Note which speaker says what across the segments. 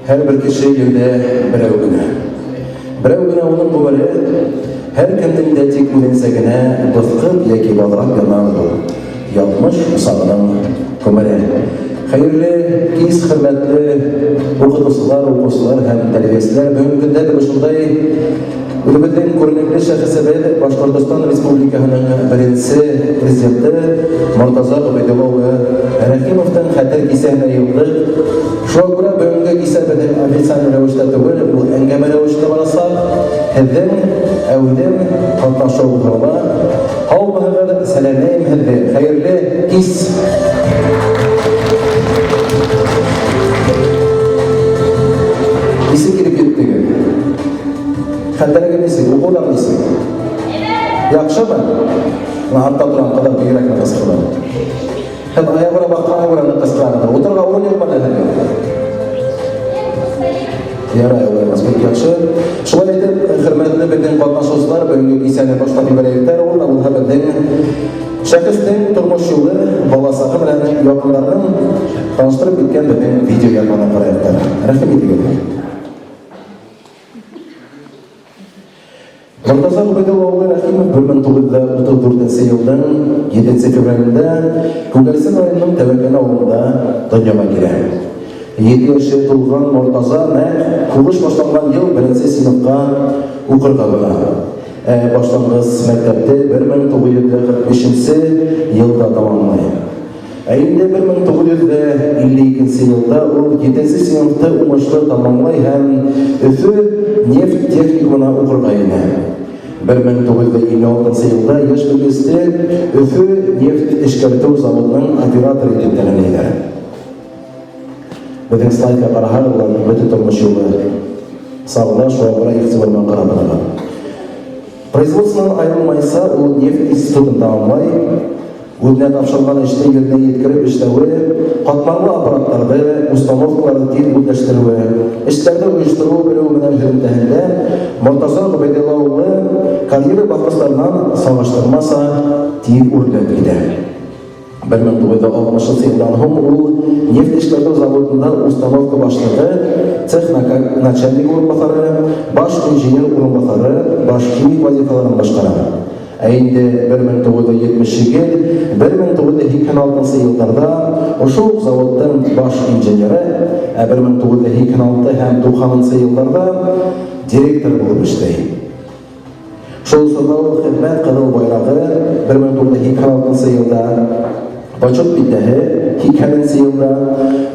Speaker 1: Һәр бер кеше ерҙә берәү генә. Берәү генә уның ғүмере, һәр кемдең дә тик үҙенсә генә быҫҡып йәки баҙрап яна ул. Яҙмыш усағының күмере. Хәйерле кис, хөрмәтле уҡытыусылар, уҡыусылар һәм тәрбиәселәр. Бөгөнгө көндә беҙ ошондай үҙебеҙҙең күренекле шәхесебеҙ Башҡортостан Республикаһының беренсе президенты Мортаза Ғөбәйҙулла улы Рәхимовтың хәтер кисәһенә йыйылдыҡ. Шуға күрә бөгөнгө кисә беҙҙең официаль рәүештә түгел, ул әңгәмә рәүешендә барасаҡ. Һеҙҙең әүҙем ҡатнашыуығыҙ һорала. Һаумыһығыҙ, сәләмләйем һеҙҙе. Хәйерле кис! Нисек килеп еттегеҙ? Хәлдәрегеҙ нисек? Уҡыуҙар нисек? Яҡшымы? Бына артта торған ҡыҙҙар бигерәк ныҡ ҡысҡырҙы. Һеҙ аяғына баҫҡан аяғына ҡысҡырағыҙ. Ултырырға урын юҡ бына һеҙгә. Ярай, улай бик яҡшы. Шулай итеп, хөрмәтле беҙҙең ҡатнашыусылар, бөгөнгө кисәне башлап ебәрәйек. Ул да булһа беҙҙең шәхестең тормош юлы, баласағы менән яҡындарының таныштырып киткән беҙҙең видео яҙманы ҡарайыҡ. Рәхим итегеҙ. Мортаза Ғөбәйҙулла улы Рәхимов 1934 йылдың 7 февралендә Күгәрсен районының Тәүәкән ауылында донъяға килә. 7 йәше тулған Мортаза нәҡ һуғыш башланған йыл беренсе синыфҡа уҡырға бара. Башланғыс мәктәпте 1945 йылда тамамлай. Ә инде 1952 йылда ул 7 синыфты уңышлы тамамлай һәм Өфө нефть техникумына уҡырға инә. 1956 йылда йәш белгесте Өфө нефть эшкәртеү заводының операторы итеп тәғәйенләйҙәр. Беҙҙең слайдҡа ҡараһағыҙ, уларҙың бөтә тормош юлы сағыла, шуға күрә иғтибар менән ҡарап барығыҙ. Производствонан айырылмайса, ул нефть институтын тамамлай, үҙенә тапшырылған эште еренә еткереп эшләүе, ҡатмарлы аппараттарҙы, установкаларҙы тиҙ үҙләштереүе, эштәрҙе ойоштороу белеүе менән һөҙөмтәһендә Мортаза Ғөбәйҙулла улы карьера баҫҡыстарынан сағыштырмаса тиҙ үрләп китә. 1960 йылдан һуң ул нефть эшкәртеү заводында установка башлығы, цех начальнигы урынбаҫары, баш инженер урынбаҫары, баш химик вазифаларын башҡара. Ә инде 1977-1986 йылдарҙа ошо уҡ заводтың баш инженеры, ә 1986 һәм 90 йылдарҙа директор булып эшләй. Шул осорҙа ул Хеҙмәт Ҡыҙыл Байрағы 1986 йылда, Почет билдәһе 80 йылда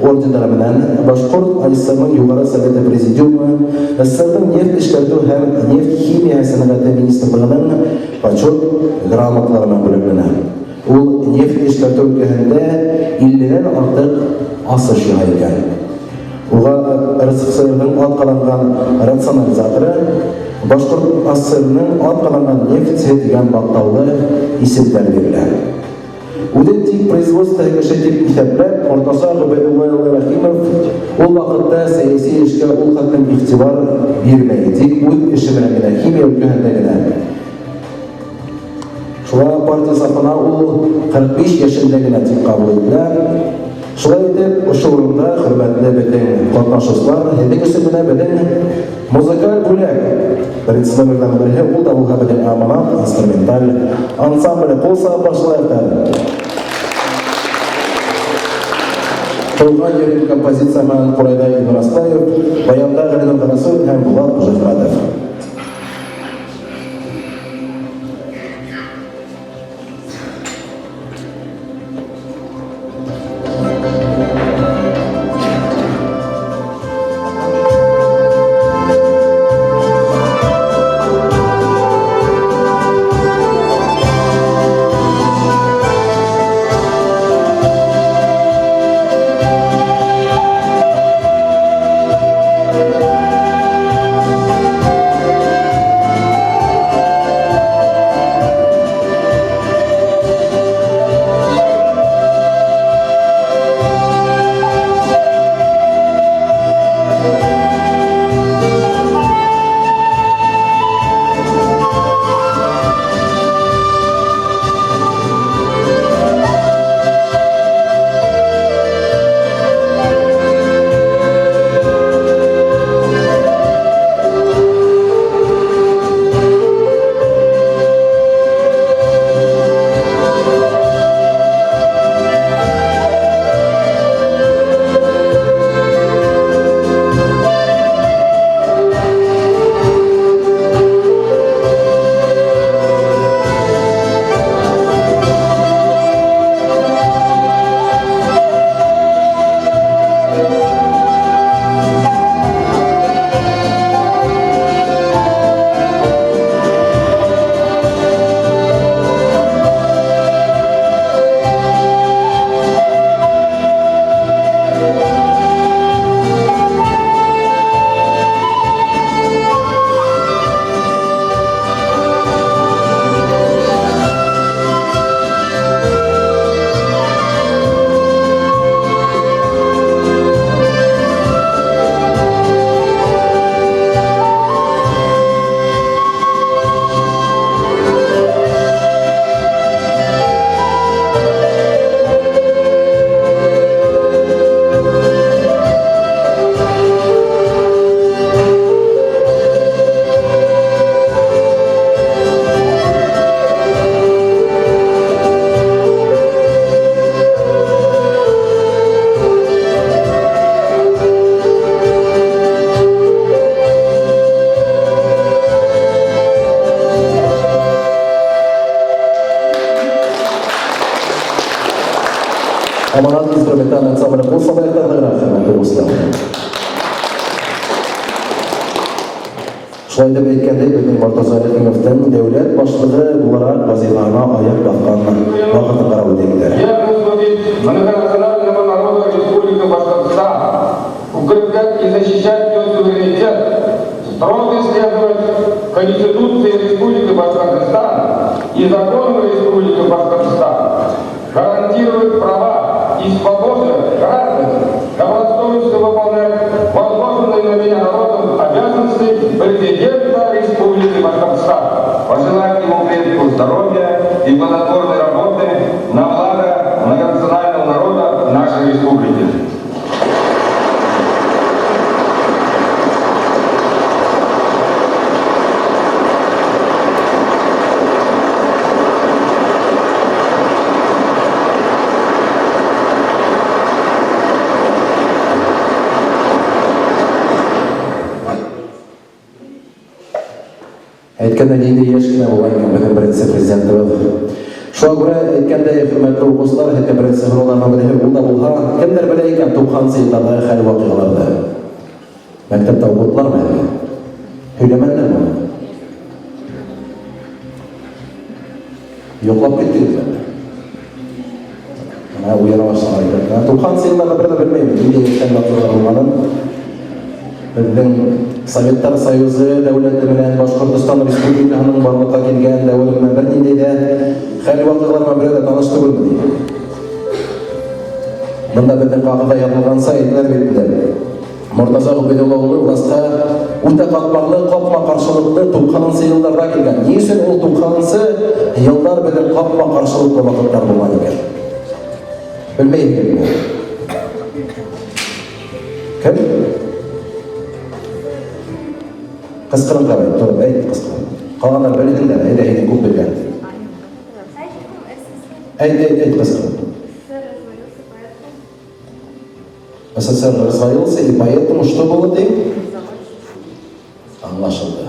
Speaker 1: ордендары менән Башҡорт АССР-ның Юғары Советы Президиумы, СССР-ҙың нефть эшкәртеү һәм нефть химияһы сәнәғәте министрлығының почет грамоталары менән бүләкләнә. Ул нефть эшкәртеү өлкәһендә 50-нән артыҡ асыш яһай икән. Уға РСФСР-ҙың атҡаҙанған рационализаторы, Башҡорт АССР-ның атҡаҙанған нефтсе тигән маҡтаулы исемдәр бирелә. Үҙен тик производство кеше тип иҫәпләп, Мортаза Ғөбәйҙулла улы Рәхимов ул ваҡытта сәйәси эшкә ул хәтлем иғтибар бирмәй, тик үҙ эше менән генә, химия өлкәһендә генә. Шуға партия сафына ул 45 йәшендә генә тик ҡабул ителә. Шулай итеп, ошо урында, хөрмәтле беҙҙең ҡатнашыусылар, һеҙҙең өсөн генә беҙҙең музыкаль бүләк. Беренсе номерҙан береһе, ул да булһа беҙҙең Аманат инструменталь ансамбле. Ҡул сабып башлайыҡ әле. Тыуған ерем композиция менән ҡурайҙа Илнур Аслаев, баянда Ғәлинур Ҡарасулин һәм Булат Ҡужәхмәтов. Аманат инструменталь ансамбле ҡул сабайыҡ та нығыраҡ, хөрмәтле дуҫлар. Шулай итеп әйткәндәй, беҙҙең Мортаза Рәхимовтың дәүләт башлығы булараҡ вазифаһына аяҡ баҫҡан ваҡытын ҡарап үтәйек әле.
Speaker 2: Я призван многонационального народа Республики Башкортостан укреплять и защищать ее суверенитет, строго следовать Конституции Республики Башкортостан и законам Республики Башкортостан, гарантировать права и свободы граждан, добросовестно выполнять возложенные на меня народом обязанности президента Республики Башкортостан.
Speaker 3: Пожелать ему крепкого здоровья и плодотворной работы на благо многонационального народа нашей республики.
Speaker 1: Әйткәндәй, ниндәй йәш кенә була икән беҙҙең беренсе президентыбыҙ. Шуға күрә, әйткәндәй, хөрмәтле уҡыусылар, һеҙгә беренсе һорауларҙың береһе ул да булһа, кемдәр белә икән 90-нсы йылдарҙағы хәл-ваҡиғаларҙы? Мәктәптә уҡыттылармы һеҙгә? Һөйләмәнеләрме уны? Йоҡлап киттегеҙме әллә? Бына уяна башлаған икән. 90-нсы йылдарҙа бер ҙә белмәйем, ниндәй хәл-ваҡиғалар булғанын. Беҙҙең Советтар Союзы дәүләте менән Башҡортостан Республикаһының барлыҡҡа килгән дәүере менән бер ниндәй ҙә хәл-ваҡиғалар менән берәү ҙә таныш түгелме ни? Бында беҙҙең ҡағыҙҙа яҙылғанса әйтәләр бит инде. Мортаза Ғөбәйҙулла улы власҡа үтә ҡатмарлы, ҡапма-ҡаршылыҡлы 90-нсы йылдарҙа килгән. Ни өсөн ул 90-нсы йылдар беҙҙең ҡапма-ҡаршылыҡлы ваҡыттар булған икән? Белмәйһегеҙме? Кем? Ҡысҡырыңҡырап әйт, тороп әйт, ҡысҡырып. Ҡалғандар белһендәр, әйҙә һинең күп белгән. Әйт, әйт, әйт, ҡысҡырып. СССР развалился, и поэтому что было ты? Аңлашылды.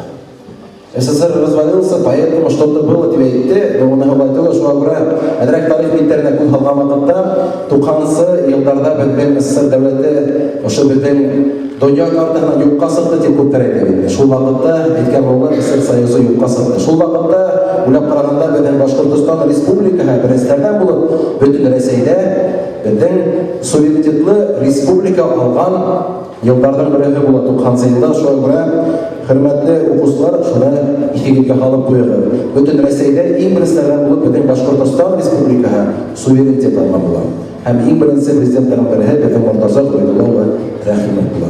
Speaker 1: СССР развалился, поэтому что-то было тип әйтте, но уны былай түгел, шуға күрә әҙерәк тарих биттәренә күҙ һалған ваҡытта 90-нсы йылдарҙа беҙҙең СССР дәүләте ошо беҙҙең донъя картаһынан юҡҡа сыҡты тип күптәр әйтә бит. Шул ваҡытта әйткән булалар, СССР Союзы юҡҡа сыҡты. Шул ваҡытта уйлап ҡарағанда беҙҙең Башҡортостан Республикаһы беренселәрҙән булып бөтөн Рәсәйҙә беҙҙең суверенитетлы республика алған йылдарҙың береһе була 90-нсы йылда. Шуға күрә, хөрмәтле уҡыусылар, шуны иҫегеҙгә һалып ҡуйығыҙ. Бөтөн Рәсәйҙә иң беренселәрҙән булып беҙҙең Башҡортостан Республикаһы суверенитет алған була. Һәм иң беренсе президенттарҙың береһе беҙҙең Мортаза Ғөбәйҙулла улы Рәхимов була.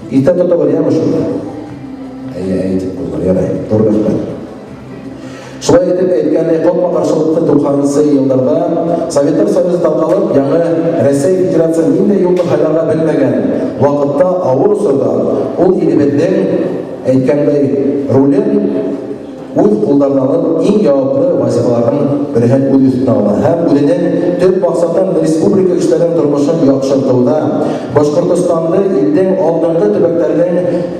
Speaker 1: Иҫтә тотоғоҙ, йәме шуны? Эйе, эйе тип ҡуйҙылар. Ярай, ҙур рәхмәт. Шулай итеп әйткәндәй, ҡапма-ҡаршылыҡлы 90-нсы йылдарҙа Советтар Союзы тарҡалып, яңы Рәсәй Федерацияһы ниндәй юлды һайларға белмәгән ваҡытта, ауыр осорҙа ул илебеҙҙең әйткәндәй рулен үҙ ҡулдарына алып, иң яуаплы вазифаларҙың береһен үҙ өҫтөнә ала һәм үҙенең төп маҡсатын республика кешеләренең тормошон яҡшыртыуҙа, Башҡортостанды илдең алдынғы төбәктәренең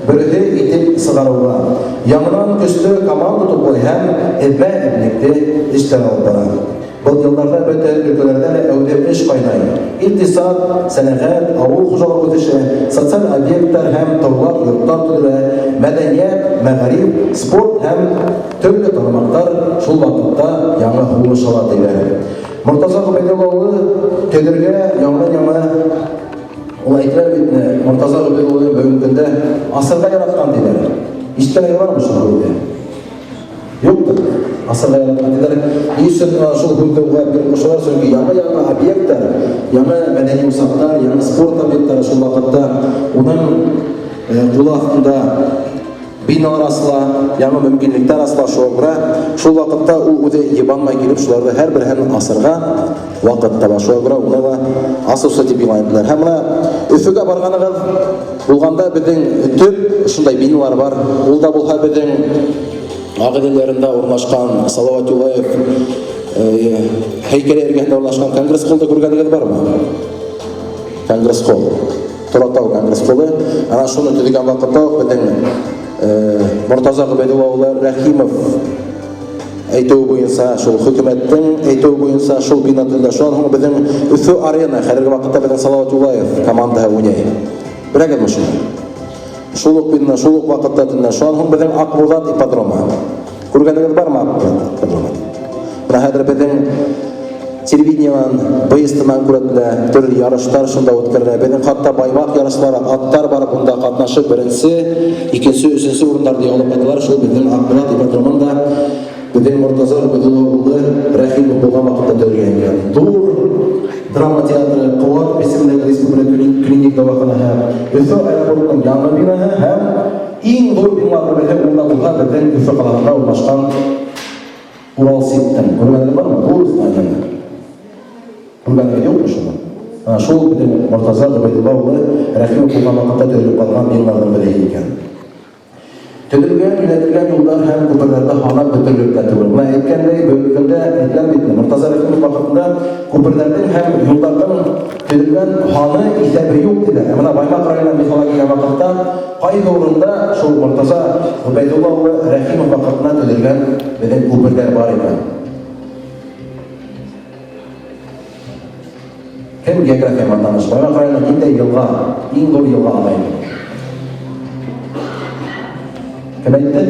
Speaker 1: береһе итеп сығарыуға яңынан көслө команда туплай һәм эҙмә-эҙлекле эштәр алып бара. Был йылдарҙа бөтә өлкәләрҙә лә әүҙем эш ҡайнай. Иҡтисад, сәнәғәт, ауыл хужалығы үҫеше, социаль объекттар һәм торлаҡ йорттар төҙөлә, мәҙәниәт, мәғариф, спорт һәм төрлө тармаҡтар шул ваҡытта яңы һулыш ала тиҙәр. Мортаза Ғөбәйҙулла улы төҙөргә яңынан-яңы ул әйтелә бит, Мортаза Ғөбәйҙулла улы бөгөнгө көндә асырға яратҡан тиҙәр. Ишеткәнегеҙ бармы шул һүҙҙе? Юҡтыр. Асырға яратҡан тиҙәр. Ни өсөн шул һүҙҙе уға биреп ҡушалар? Сөнки яңы-яңы объекттар, яңы мәҙәни усаҡтар, яңы спорт объекттары шул ваҡытта уның ҡулы аҫтында биналар асыла, яңы мөмкинлектәр асыла. Шуға күрә шул ваҡытта ул үҙе йыбанмай килеп шуларҙы һәр береһен асырға ваҡыт таба. Шуға күрә уны ла асыусы тип илан иттеләр. Һәм бына Өфөгә барғанығыҙ булғанда беҙҙең төп шундай биналар бар. Ул да булһа беҙҙең Ағиҙел ярында урынлашҡан Салауат Юлаев һәйкәле эргәһендә урынлашҡан Конгресс-холлды күргәнегеҙ бармы? Конгресс-холл. Торатау Конгресс-холлы. Ана шуны төҙөгән ваҡытта уҡ беҙҙең Мортаза Ғөбәйҙулла улы Рәхимов Әйтеүе буйынса, шул хөкүмәттең әйтеүе буйынса шул бина төҙөлә. Шунан һуң беҙҙең Өфө арена, хәҙерге ваҡытта беҙҙең Салават Юлаев командаһы уйнай. Беләгеҙме шуны? Шул уҡ бина, шул уҡ ваҡытта төҙөлә. Шунан һуң беҙҙең Аҡбуҙат ипподромы. Күргәнегеҙ бармы Аҡбуҙат ипподромы? Бына хәҙер беҙҙең телевидениенан, выездынан күрәтелә, төрлө ярыштар шунда үткәрелә. Беҙҙең хатта баймаҡ ярышлары, аттар барып унда ҡатнашып, беренсе, икенсе, өсөнсө урындарҙы яулап ҡайталар. Шул беҙҙең Аҡбуҙат ипподромын да беҙҙең Мортаза Ғөбәйҙулла улы Рәхимов булған ваҡытта төҙөлгән икән. Ҙур драма театры, Ҡыуатов исемендәге республика клиник дауаханаһы, Өфө аэропортының яңы бинаһы һәм иң ҙур биналарҙың береһе ул да булһа беҙҙең Өфө ҡалаһында урынлашҡан Уралсибтың. Күргәнегеҙ бармы? Ҙур зданиены. Күргәнегеҙ юҡмы шуны? Ана шул беҙҙең Мортаза Ғөбәйҙулла улы Рәхимов булған ваҡытта төҙөлөп ҡалған биналарҙың береһе икән. Төҙөлгән, йүнәтелгән юлдар һәм күперҙәрҙе һанап бөтөрлөк тә түгел. Бына әйткәндәй, бөгөнгө көндә әйтелә бит инде, Мортаза Рәхимов ваҡытында күперҙәрҙең һәм юлдарҙың төҙөлгән һаны, иҫәбе юҡ, тиләр. Ә бына Баймаҡ районына миҫалға килгән ваҡытта, ҡайһы урында шул Мортаза Ғөбәйҙулла улы Рәхимов ваҡытында төҙөлгән беҙҙең күперҙәр бар икән? Кем география менән таныш? Баймак районы ниндәй елга, иң зур елга ага инде? Кем әйтте?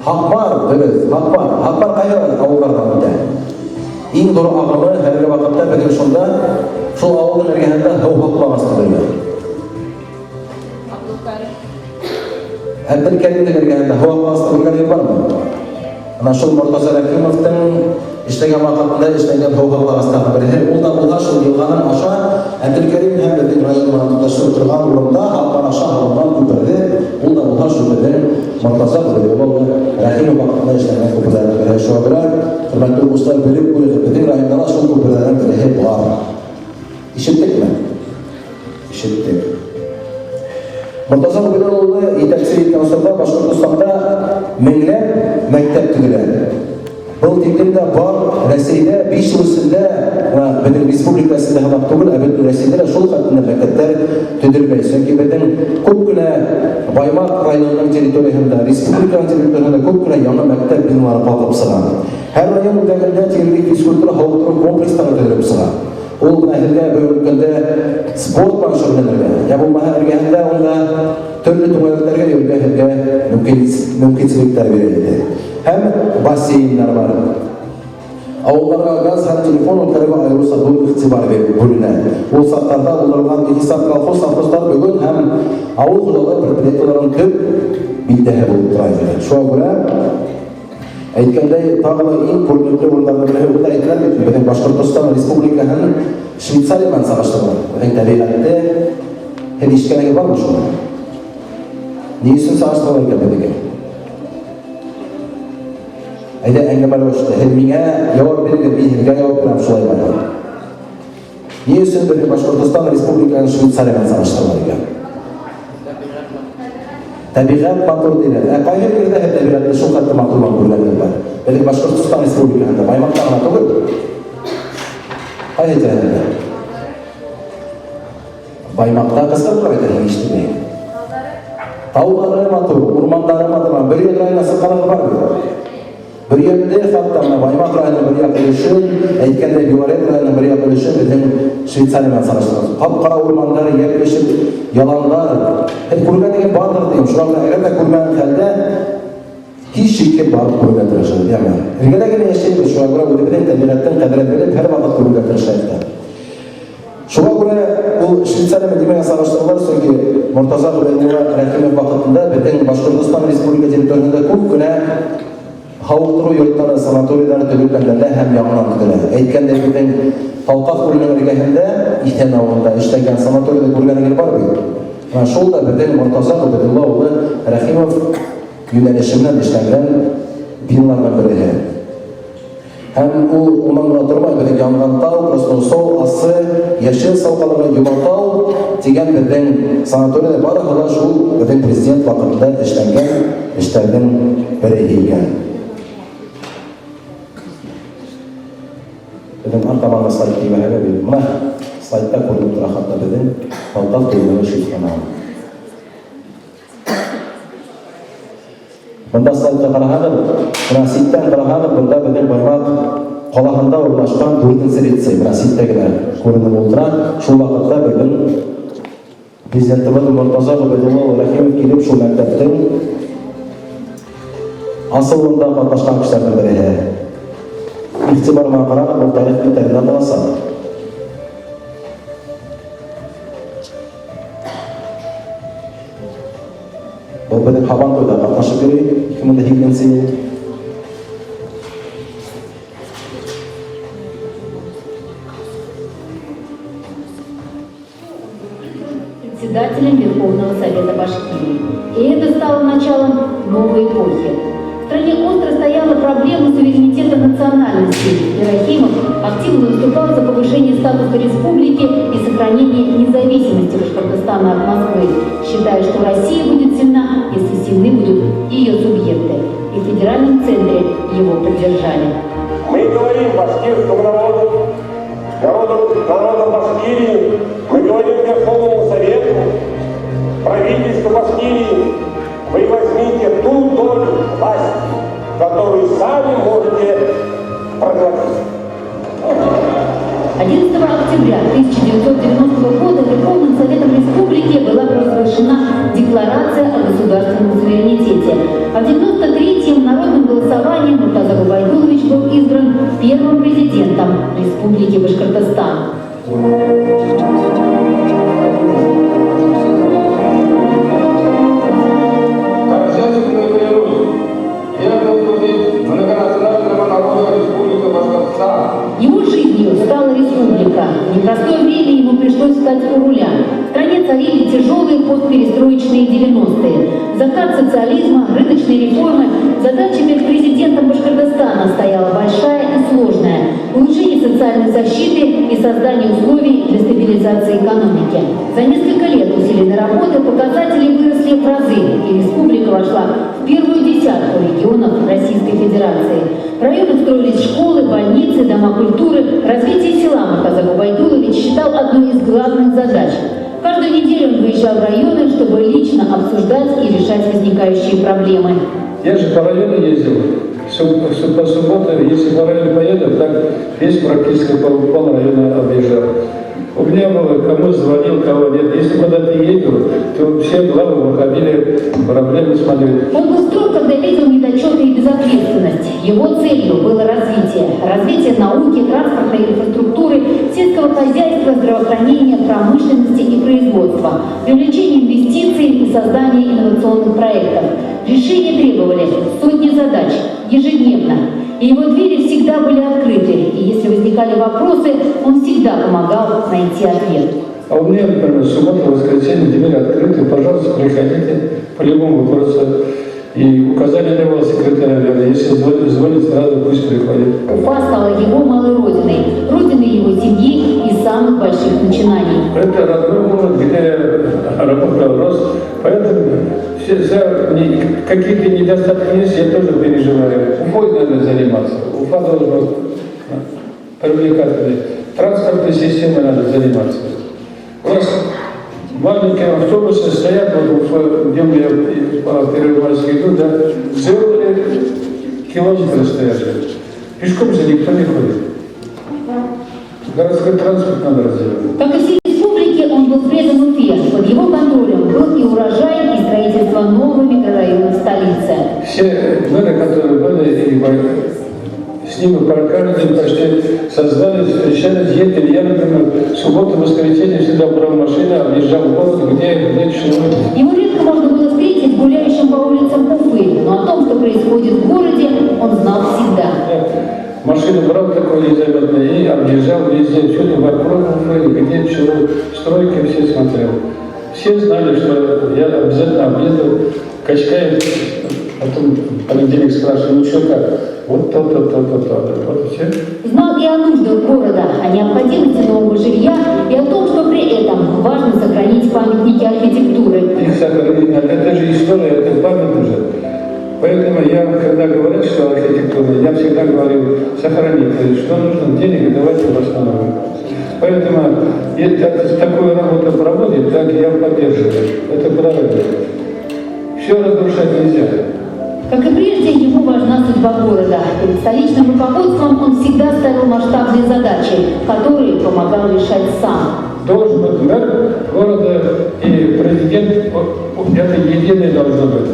Speaker 1: Һакмар, дөрес, Һакмар. Һакмар кайда авыллардан үтә? Иң зур агымы хәзерге вакытта безнең шунда, шул авылның эргәһендә һыу һаклагыч төзелгән. Әбделкәримнең эргәһендә һыу һаклагыч төзелгән бармы? Ана шул Мортаза Рәхимовтың эшләгән вакытында эшләнгән һыу һаклагыстарның береһе. Ул да булһа шул елганың аша Әбделкәрим һәм безнең район белән тоташып торган урында Һакмар аша һалынган күперде, ул да булһа шул безнең Мортаза Гобәйдулла улы Рәхимов вакытында эшләнгән күперләрнең береһе. Шуңа күрә, хөрмәтле укучылар, белеп куегыз, безнең районда да шул күперләрнең береһе бар. Ишеттекме? Ишеттек. Мортаза Гобәйдулла улы җитәкчелек иткән чорда Башкортостанда меңләп мәктәп төзелә. Был тиклем дә бар Рәсәйдә 5 ел эчендә, менә безнең республика эчендә генә түгел, ә бөтен Рәсәйдә дә шул хәтле мәктәпләр төзелмәй. Чөнки безнең күп кенә Баймак районының территориясендә, республиканың территориясендә күп кенә яңа мәктәп биналары калкып чыга. Һәр район үзәгендә тирәли физкультура һавыктыру комплекслары төзелеп чыга. Ул менә һеҙгә бөгөнгө көндә спорт менән шөгыльләнергә, йә булмаһа эргәһендә унда төрлө түңәрәктәргә йөрергә һеҙгә мөмкинселектәр бирә инде. Һәм бассейннар бар. Авылларга газ һәм телефон үткәрүгә аеруча зур игътибар бүленә. Ул чакларда булдырылган бихисап колхоз, совхозлар бөгөн һәм авыл хуҗалыгы предприятиеләренең төп билдәһе булып тора инде. Шуңа күрә Әйткәндәй, тагы да иң күренекле урыннарның береһе, ул да әйтелә бит, безнең Башкортостан республикаһын Швейцария белән чагыштыралар. Безнең табигатьтә һеҙ ишеткәнегеҙ бармы шуны? Ни өсөн чагыштыралар икән беҙҙеке? Әйҙә, әңгәмә рәвешендә. Һеҙ миңә яуап бирегеҙ, мин һеҙгә яуап бирәм, шулай барыр. Ни өсөн беҙҙең Башҡортостан республикаһын Швейцария белән сагыштыралар икән? Тәбиғәт матур диләр. Ә кайһы ерҙә һеҙ тәбиғәтте шул хәтле матурлап күргәнегеҙ бар? Беҙҙең Башҡортостан республикаһында, Баймаҡта ғына түгел. Ҡайһы тирәһендә? Баймаҡта ҡысҡырып әйтәһең, ишетелмәй. Таулары матур, урмандары матур. Бөрйән районына сыҡҡанығыҙ бар бит. Бөрйәнде, хатта менә Баймак районының бер як өлешен, әйткәндәй, Белорет районының бер як өлешен безнең Швейцария белән чагыштырабыз. Кап-кара урманнар, япь-яшел яланнар. Һеҙ күргәнегеҙ бардыр дим. Шуңа күрә әгәр дә күрмәгән хәлдә, һич шикһеҙ барып күрергә тырышыгыҙ, яме. Эргәдә генә яшәйбез, шуңа күрә үзебезнең табигатьтең кадерен белеп, һәрвакыт күрергә тырышайык та. Шуңа күрә ул Швейцария белән нимәгә чагыштыралар, чөнки Мортаза Гобәйдулла Рәхимов вакытында безнең Башкортостан республика территориясендә күп кенә һавыктыру йортлары, санаторийлары төзекләндерелә һәм яңадан төзелә. Әйткәндәй, безнең Талкас күленең эргәһендә, Иҫән авылында эшләгән санаторийны күргәнегез бар бит. Менә шул да безнең Мортаза Гобәйдулла улы Рәхимов юнәлеше белән эшләнгән биналарның береһе. Һәм ул унан гына тормай, безнең Янгантау, Красноусол, Асы, Яшел Салкалыгы, Йоматау дигән безнең санаторийда барысы да шул безнең президент вакытында эшләнгән эшләрнең бере икән. Безнең артабанғы слайд килмәһә бит. Менә слайдта күренеп тора хатта безнең Талтак туенның шифрламалы. Бында слайдҡа ҡараһағыҙ, бына ситтән ҡараһағыҙ, бында беҙҙең Баймаҡ ҡалаһында урынлашҡан дүртенсе лицей, бына ситтә генә күренеп ултыра. Шул ваҡытта беҙҙең президентыбыҙ Мортаза Ғөбәйҙулла улы Рәхимов килеп шул мәктәптең асылыуында ҡатнашҡан кешеләрҙең береһе. Иғтибар менән ҡарағыҙ, был тарих биттәрендә ҡаласаҡ. Был беҙҙең һабантуйҙа ҡатнашып йөрөй, 2008 йыл.
Speaker 4: Председателем Верховного Совета Башкирии. И это стало началом новой эпохи. В стране остро стояла проблема суверенитета национальностей, и Рахимов активно выступал за повышение статуса республики и сохранение независимости Башкортостана от Москвы, считая, что Россия будет сильна, если сильны будут ее субъекты. И в федеральном центре его поддержали.
Speaker 5: Мы говорим башкирскому народу, народу Башкирии, мы говорим Верховному Совету, правительству Башкирии, вы возьмите ту долю власти, которую сами можете проглотить.
Speaker 4: 11 октября 1990 года Верховным Советом Республики была провозглашена Декларация о государственном суверенитете. А в 1993-м народным голосованием Муртаза Губайдуллович был избран первым президентом Республики Башкортостан.
Speaker 2: Торжественно клянусь верно служить многонациональному народу Республики Башкортостан.
Speaker 4: Его жизнью стала республика. В непростое время ему пришлось стать у руля. В стране царили тяжелые постперестроечные 90-е. Закат социализма, рыночные реформы. Задача перед президентом Башкортостана стояла большая и сложная. Улучшение социальной защиты и создание условий для стабилизации экономики. За несколько лет усиленной работы показатели выросли в разы, и республика вошла в первую десятку регионов Российской Федерации. В районах строились школы, больницы, дома культуры. Развитие села Муртаза Губайдуллович считал одной из главных задач. Каждую неделю он выезжал в районы, чтобы лично обсуждать и решать возникающие проблемы.
Speaker 6: Я же по району ездил. По субботам, если по району поеду, так весь практически пол района объезжал. У меня было, кому звонил, кого нет. Если куда-то еду, то все главы выходили, проблемы смотрели.
Speaker 4: Он был строг, когда видел недочеты и безответственность. Его целью было развитие. Развитие науки, транспортной инфраструктуры, сельского хозяйства, здравоохранения, промышленности и производства, привлечение инвестиций и создание инновационных проектов. Решения требовали сотни задач ежедневно. И его двери всегда были открыты, и если возникали вопросы, он всегда помогал найти ответ.
Speaker 6: А у меня, например, суббота, воскресенье, двери открыты, пожалуйста, приходите по любому вопросу. И указание давал секретаря, наверное, если звонит, сразу пусть приходит.
Speaker 4: Уфа стала его малой родиной, родиной его семьи и самых больших начинаний.
Speaker 6: Это родной город, где я работал, рос, поэтому все, какие-то недостатки есть, я тоже переживаю. Уфой надо заниматься, Уфа должна привлекательной. Транспортной системой надо заниматься. У нас маленькие автобусы стоят, вот в Уфе, где я по Первомайской иду, да, целые километры стоят. Пешком же никто не ходит. Городской транспорт надо развивать.
Speaker 4: Как и все республики, он был предан Уфе. Под его контролем был и урожай, и строительство нового микрорайона в столице.
Speaker 6: Все мэры, которые были, и с ними каждый день почти созвались, встречались, ездили. Я, например, в субботу, воскресенье всегда брал машину, объезжал город, где чего.
Speaker 4: Его редко можно было встретить гуляющим по улицам Уфы, но о том, что происходит в городе, он знал всегда.
Speaker 6: Я машину брал такой незаметный и объезжал везде, всюду вокруг Уфы, где чего, стройки все смотрел. Все знали, что я обязательно объеду Качкаев, потом в понедельник спрашиваю, ну что как? Вот то-то, то-то, то-то. Вот и все.
Speaker 4: Знал и о нуждах города, о необходимости нового жилья и о том, что при этом важно сохранить памятники архитектуры.
Speaker 6: Их сохранить надо. Это же история, это память уже. Поэтому я, когда говорят, что архитектура, я всегда говорю, сохранить. То есть, что нужно, денег давайте восстановим. Поэтому, если такую работу проводит, так я поддерживаю. Это правильно. Все разрушать нельзя.
Speaker 4: Как и прежде, ему важна судьба города. Перед столичным руководством он всегда ставил масштабные задачи, которые помогал решать сам.
Speaker 6: Должен быть мэр города и президент, это единое должно быть.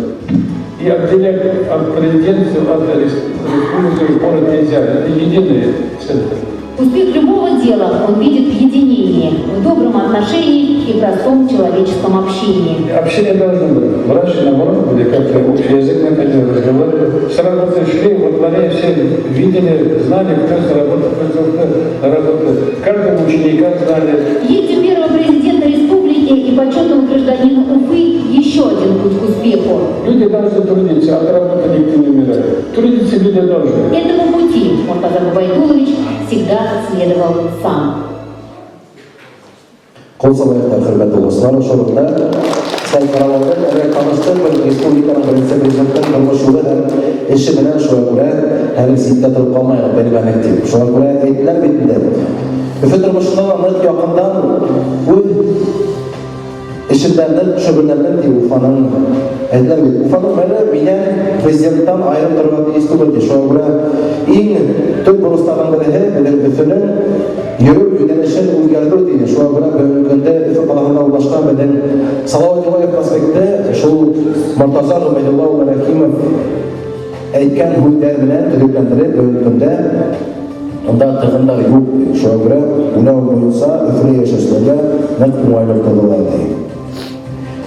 Speaker 6: И отделять от президента, от республики город нельзя. Это единый центр.
Speaker 4: Успех любого дела он видит в единении, в добром отношении и простом человеческом общении.
Speaker 6: Общение должно быть. Раньше, наоборот, были как-то общий язык находили, разговаривали. С работы шли, во дворе все видели, знали, кто с работы, кто работает. Каждого ученика знали.
Speaker 4: Есть у первого президента республики и почетного гражданина Уфы еще один путь к успеху.
Speaker 6: Люди должны трудиться, от работы никто не умирает. Трудиться люди должны.
Speaker 4: Этому пути Муртаза Губайдуллович всегда следовал сам.
Speaker 1: Ҡул сабайыҡ, хөрмәтле дуҫтар, ошо урында сәл ҡарап әле таныштыҡ бер республиканың беренсе президентының тормош юлы һәм эше менән, шуға күрә һәм ситтә тороп ҡалмайыҡ белмәнек тип. Шуға күрә әйттеләр бит инде. Өфө тормошона ныҡ яҡындан үҙ эшендә ныҡ шөғөлләндем ти Уфаның әйттеләр бит. Уфаның мэры минән президенттан айырым торорға тейеш түгел ти. Шуға күрә иң төп бурыстарҙың береһе беҙҙең Өфөнөң йөрөү йүнәлешен үҙгәртеү тине. Шуға күрә бөгөнгө көндә Өфө ҡалаһында урынлашҡан беҙҙең Салауат Юлаев проспекты шул Мортаза Ғөбәйҙулла улы Рәхимов әйткән һүҙҙәр менән төҙөкләндереп, бөгөнгө көндә унда тығындар юҡ. Шуға күрә уйлау буйынса Өфөлә йәшәүселәргә ныҡ уңайлы тыуҙыра ти.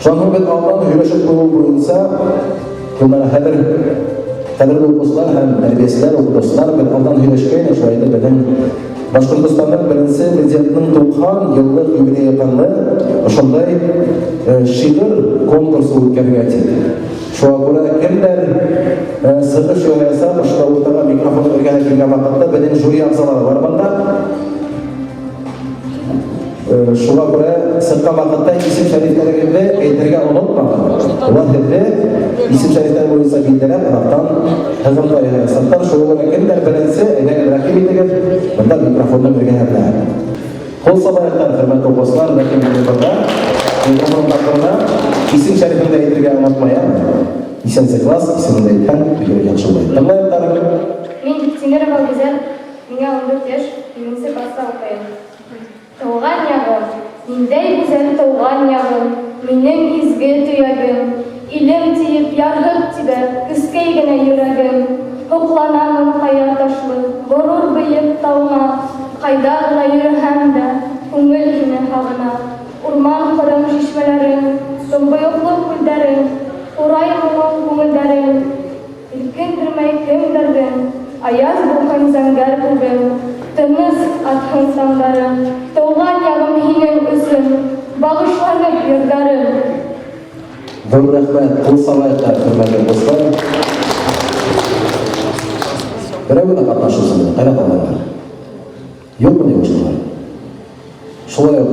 Speaker 1: Шунан һуң беҙ алдан һөйләшеп ҡуйыу буйынса бына хәҙер ҡәҙерле уҡыусылар һәм тәрбиәселәр, уҡытыусылар, беҙ алдан һөйләшкәйнек, шулай итеп беҙҙең Башҡортостандың беренсе президентының 90 йыллыҡ юбилейы яҡынлы ошондай шиғыр конкурсы үткәрергә тип. Шуға күрә кемдәр сығыш яһаясаҡ, ошонда уртаға микрофон эргәһенә килгән ваҡытта беҙҙең жюри ағзалары бар бында. Шуға күрә сыҡҡан ваҡытта исем шәрифтәрегеҙҙе әйтергә онотмағыҙ. Улар һеҙҙе исем шәрифтәр буйынса билдәләп, аҙаҡтан һығымта яһаясаҡтар. Шуға күрә кемдәр беренсе, әйҙәгеҙ, рәхим итегеҙ, бында микрофонның эргәһенә. Ҡул сабайыҡтар, хөрмәтле уҡыусылар, рәхим итегеҙ бында. Микрофон тапҡырына исем шәрифеңде әйтергә онотма, яме? Нисәнсе класс, исемеңде әйтһәң, бигерәк яҡшы була. Тыңлайыҡтар.
Speaker 7: Мин Тимирова Гүзәл, миңә 14 йәш, 1-нсе класста уҡыйым. Тыуған яғым, ниндәй гүзәл тыуған яғым, минең изге төйәгем, илем тиеп ярһып тибә, көскәй генә йөрәгем. Һоҡланамын ҡая ташлы, ғорур бейек тауыңа, ҡайҙа ғына йөрөһәм дә, күңел һине һағына. Урман ҡырым шишмәләрең, томбойоҡло күлдәрең, ҡурай моңоң күңелдәрең, Иркендермәй кемдәрҙең, аяҙ булһын зәңгәр күгең, тыныс атһын таңдарың, тыуған яғым һинең өсөн, бағышланып йырҙарым.
Speaker 1: Ҙур рәхмәт, ҡул сабайыҡтар, хөрмәтле дуҫтар. Берәү генә ҡатнашыусы менән, ҡайҙа ҡалғандар? Юҡмы ни башҡалар? Шулай уҡ,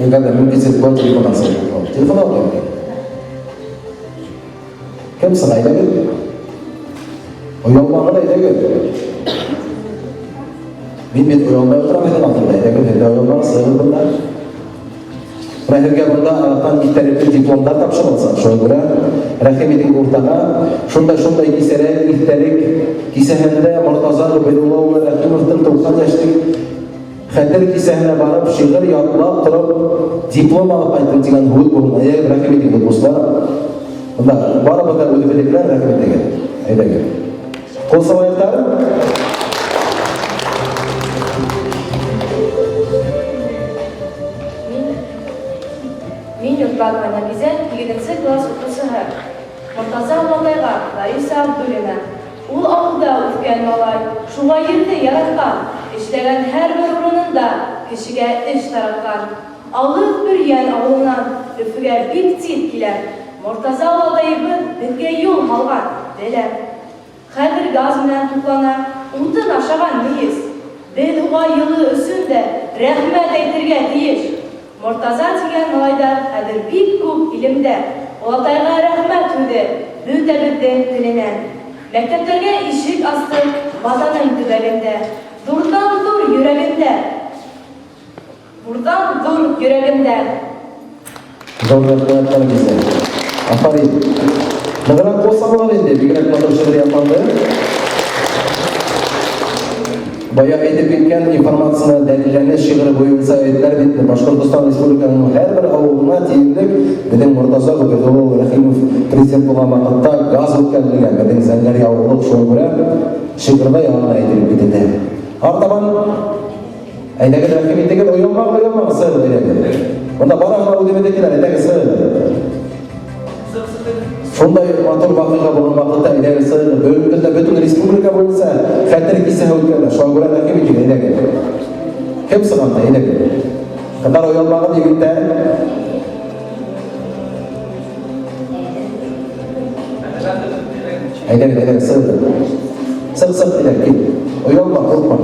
Speaker 1: әгәр ҙә мөмкинсек була, телефондан сығып. Телефон алып кем? Кем сыға, әйҙәгеҙ? Оялмағыҙ, әйҙәгеҙ. Мин бит оялмай ултырам һеҙҙең алдында, әйҙәгеҙ, һеҙ ҙә оялмағыҙ, сығығыҙ бында. Бына һеҙгә бында аҙаҡтан иҫтәлекле дипломдар тапшырылса, шуға күрә рәхим итегеҙ уртаға. Шундай-шундай кисәләр, иҫтәлек кисәһендә Мортаза Ғөбәйҙулла улы Рәхимовтың 90 йәшлек хәтер кисәһенә барып, шиғыр ятлап тороп, диплом алып ҡайттым тигән һүҙ булһын. Әйҙәгеҙ, рәхим итегеҙ, дуҫтар. Бында барыбыҙ ҙа үҙебеҙҙекеләр, рәхим итегеҙ. Әйҙәгеҙ. Ҡул сабайыҡтар.
Speaker 7: Мин Йортбакова Нәбизә, 7-нсе класс уҡыусыһы. Мортаза олатайға Лариса Абдуллина. Ул ауылда үҫкән малай, шуға ерҙе яратҡан, эшләгән һәр бер урынында кешегә эш таратҡан. Алыҫ Бөрйән ауылынан Өфөгә бик тиҙ килә. Мортаза олатайыбыҙ беҙгә юл һалған, беләм. Хәҙер газ менән туҡлана, утын ашаған мейес. Беҙ уға йылы өсөн дә рәхмәт әйтергә тейеш. Мортаза тигән малайҙар хәҙер бик күп илемдә. Олатайға рәхмәт һүҙе бөтәбеҙҙең теленән. Мәктәптәргә ишек асты ватаның төбәгендә. Ҙурҙан ҙур йөрәгендә. Ҙурҙан ҙур йөрәгендә.
Speaker 1: Ҙур рәхмәт, Наргизә. Афарин. Ныграк кул сабалар инде, бигрәк матур шигырь ятланды. Бая әйтеп киткән информацияне дәлилләне шигыре буенча әйттеләр бит, Башкортостан Республикасының һәрбер авылына тиерлек безнең Мортаза Гобәйдулла улы Рәхимов президент булган вакытта газ үткәрелгән, безнең Зәңгәр авылы шуңа күрә шигырьдә яңадан әйтелеп кителде. Артабан әйдәгез, рәхим итегез, оялмагыз, оялмагыз, сыгыз, әйдәгез. Монда барыгыз да үзебезнекеләр, әйдәгез, сыгыз. Шундай матур вакыйга булган вакытта әйдәгез, сыгыз. Бүгенге көндә бөтен республика буенча хәтер кисәге үткәрелә. Шуңа күрә рәхим итегез, әйдәгез. Кем сыганда, әйдәгез. Кызлар оялмагыз, егетләр. Әйдәгез, әйдәгез, сыгыз. Сык, сык, әйдә, кил. Оялма, куркма.